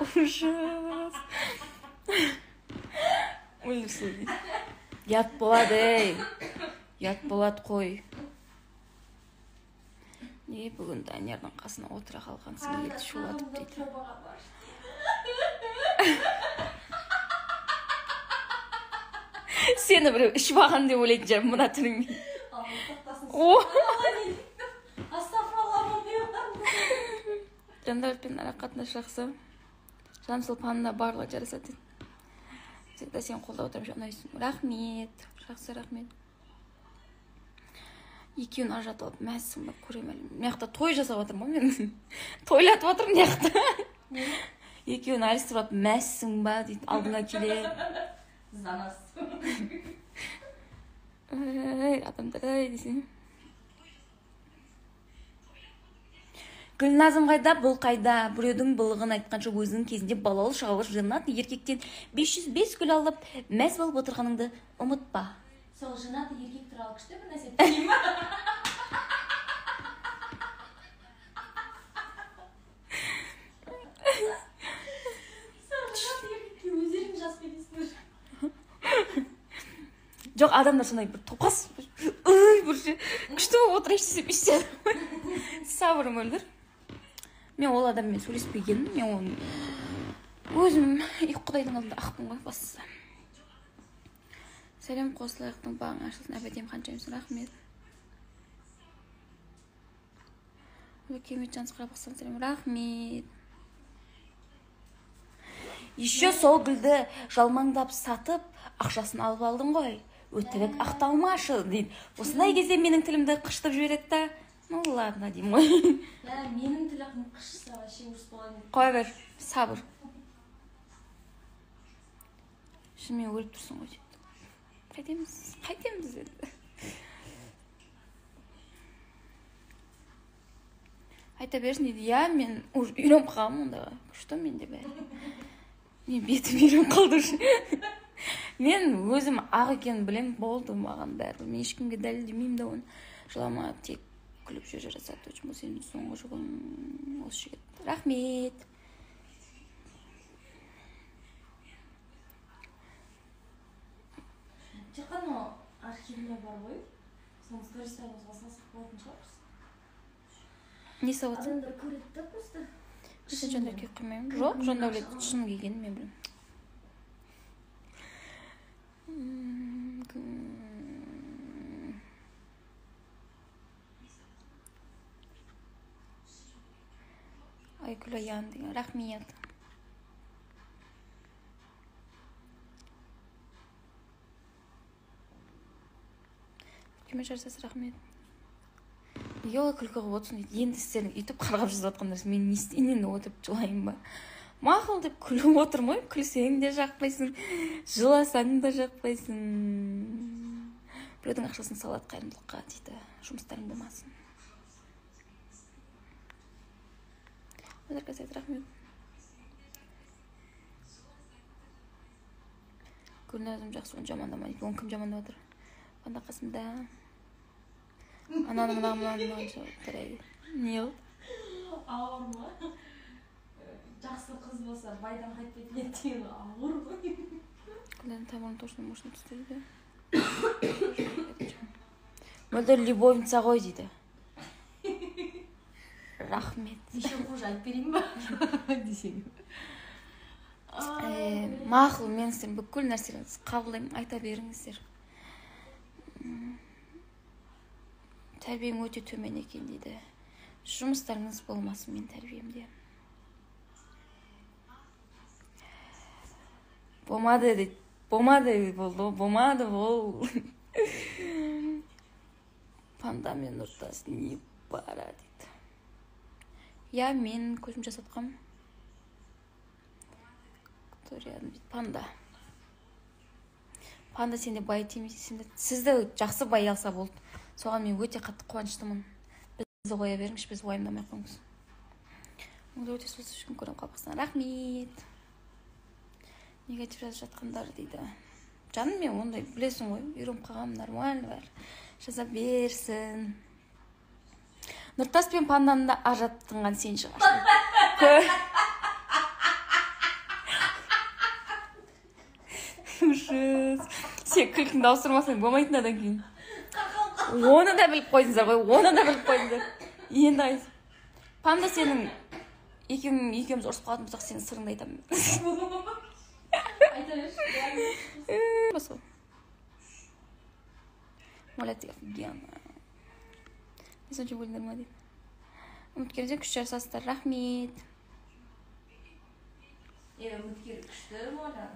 Ужас. Өліпсің дейді. Ұят болады, ей. Ұят болады қой. Неге бүгін Даниярдың қасына отыра қалғансың, елді шулатып дейді. Сені біреу ішіп алған деп ойлайтын шығар мына түріңмен. Жандәулетпен ара қатынас жақсы. Жансұл панына барлығы жарасады. Всегда сені қолдап отырамын, ұнайсың. Рахмет, жақсы, рахмет. Екеуін ажыратып алып мәзсің ба, көремін әлі. Мына жақта той жасап жатырмын ғой мен. Тойлатып отырмын мына жақта. Екеуін айырыстырып алып мәзсің ба дейді, алдыңа келе. За нас. Ей, адамдар, ей десең. Гүлназым қайда, бұл қайда? Біреудің былығын айтқанша өзінің кезінде балалы шағалы женатый еркектен 505 гүл алып, мәз болып отырғаныңды ұмытпа. Сол женатый еркек туралы күшті бір нәрсе айтайын ба? Сол женатый еркекке өздерің жазып кетесіңдер. Жоқ, адамдар сондай бір тоқас, ой, бір күшті болып отырайыншы десем, іштен сабыр мөлдір. Мен ол адаммен сөйлеспегенмін, мен оны өзім құдайдың алдында ақпын ғой, бастысы. Сәлем, қосылайықтың бағың ашылсын, әбәдем ханшайымсың, рахмет. Керемет жансыз Қарақалпақстан сәлем, рахмет. Еще сол гүлді жалмаңдап сатып, ақшасын алып алдың ғой. Өтірік ақталмашы дейді. Осындай кезде менің тілімді қышытып жібереді да. Ну ладно деймін ғой. Менің тілім қышытса вообще ұрыс болған. Қоя бер, сабыр. Шынымен өліп тұрсың ғой дейді. Қайтеміз, қайтеміз енді. Айта берсін дейді. Я, мен уже үйреніп қалғанмын ондайға. Что менде бәрі? Мен бетім үйреніп қалды уже. Мен өзім ақ екенін білем, болды маған бәрібір. Мен ешкімге дәлелдемеймін да оны. Жылама, тек күліп жүр, жарасады. Очень бұл сенің соңғы жұбың осы жігіт. Рахмет. Тек қана архивінде бар ғой. Соны стористарымызға салсақ болатын шығар. Не салып отырсың? Адамдар көреді да просто. Сен Жандәулетке қимаймын. Жоқ, Жандәулет шын келгенін мен білемін. Айгүл Аян деген, рахмет. Кеме жарасасы, рахмет. Неге олай күлкі қылып отырсың дейді. Енді сіздердің үйтіп қарғап жазып жатқандарыңыз, мен не істейін енді, отырып жылайын ба? Мақұл деп күліп отырмын ғой. Күлсең де жақпайсың, жыласаң да жақпайсың. Біреудің ақшасын салады қайырымдылыққа дейді. Жұмыстарың болмасын. Рахмет. Гүлназым жақсы, оны жамандама дейді. Оны кім жамандап отыр? Панда қасымда. Ананы мына мына мына. Не ол? Ауыр ма? Жақсы қыз болса байдан қайтпайтын еді деген ауыр ғой. Гүлназым тамырын точно мощно түсті дейді. Мөлдір любовница ғой дейді. Рахмет. Еще хуже айтып берейін ба десең. Мақұл, мен сіздердің бүкіл нәрселеріңізді қабылдаймын, айта беріңіздер. Тәрбием өте төмен екен дейді. Жұмыстарыңыз болмасын мен тәрбиемде. Болмады дейді. Болмады болды, болмады бол. Панда мен Нұртас не бара дейді. Я, мен көзім жасатқам. Кто рядом дейді? Панда. Панда сенде бай тимейсің. Сізді жақсы бай алса болды. Соған мен өте қатты қуаныштымын. Бізді қоя беріңізші, біз уайымдамай қойыңыз. Мұнда өте сұлу ешкім көремін Қазақстан. Рахмет. Негатив жазып жатқандар дейді. Жаным, мен ондай білесің ғой, үйреніп қалғанмын, нормально бәрі. Жаза берсін. Нұртас пен панданы да ажыраттырған сен шығарсың. Сен күлкіңді ауыстырмасаң болмайтын одан кейін. Оны да біліп қойдыңыздар ғой, оны да біліп қойдыңыздар. Енді айт. Панда, сенің екеуміз ұрысып қалатын болсақ, сенің сырыңды айтамын. Айта берші. Басқа. Моля, ты офигенно. Не сонша бөлдіңдер ма дейді. Үміткеріңізден күш жарысасыздар. Рахмет. Үміткер күшті, Моля.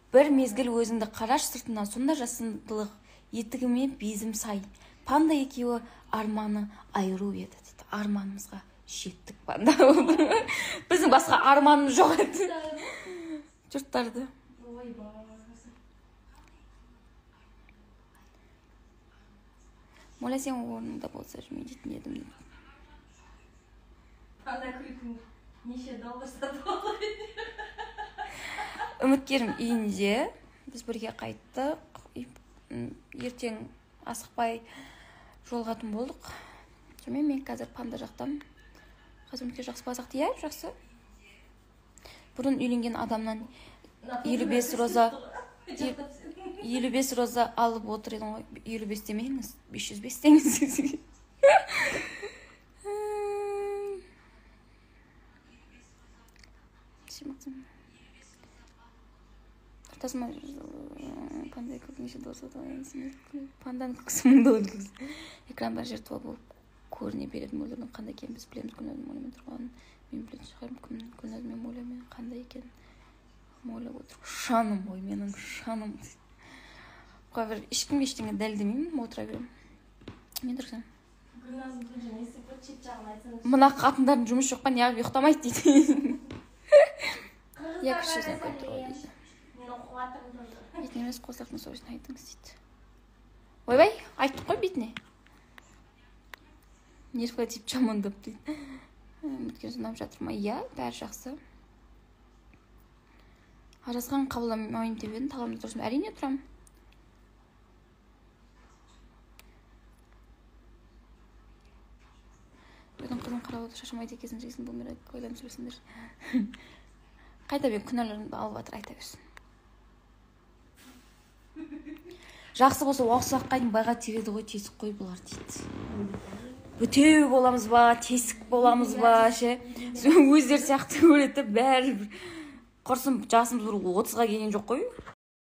Бір мезгіл өзіңді қараш сыртынан, сонда жасындылық етігіме безім сай. Панда екеуі арманы айыру еді дейді. Арманымызға жеттік, панда. Біздің басқа арманымыз жоқ еді. Жұрттарды. Ойбай. Моля, сен орныңда болса мен дейтін едім. Панда күлкің неше доллар сатып алды? Үміткерім үйінде, біз бірге қайттық. Ертең асықпай жолығатын болдық. Сонымен мен қазір панда жақтамын. Қазір үміткер жақсы болсақ, иә, жақсы. Бұрын үйленген адамнан 55 роза 55 роза алып отыр едің ғой. 55 демеңіз, 505 деңіз. Панда күлкінше панданың күлкісі 1000 доллар күлкісі. Экран бар жер туа болып көріне береді. Мөлдірдің қандай екенін біз білеміз. Гүлназым Молямен тұрғанын мен білетін шығармын. Кім Гүлназ мен Молямен қандай екенін Моля отыр. Шаным ғой менің, шаным. Қой бір ешкімге ештеңе дәлелдемеймін, отыра беремін. Мен тұрсам. Гүлназым сонша не істеп қойды, шет жағын айтсаңыз. Мына қатындардың жұмысы жоқ па, неғып ұйықтамайды дейді. Иә, кіші жүзден көріп тұр ғой дейді. Мен оқып жатырмын тоже. Бетіне емес, қосақтың сосын айтыңыз дейді. Ойбай, айттық қой бетіне. Нервке тиіп жамандап дейді. Үміткер ұнап жатыр ма? Иә, бәрі жақсы. Ажырасқан қабылдамаймын деп едім, талабымда тұрсам, әрине тұрамын. Біреудің қызын қарап отыр, шаршамайды екенсің, жексің, бұл мира ойланып сөйлесіңдер. Қайта мен күнәларымды алып жатыр, айта берсін. Жақсы болса, осы уақытқа дейін байға тереді ғой, тесік қой бұлар дейді. Бітеу боламыз ба, тесік боламыз ба, ше? Өздері сияқты көреді, бәрі бір. Құрсын, жасымыз бір 30-ға келген жоқ қой.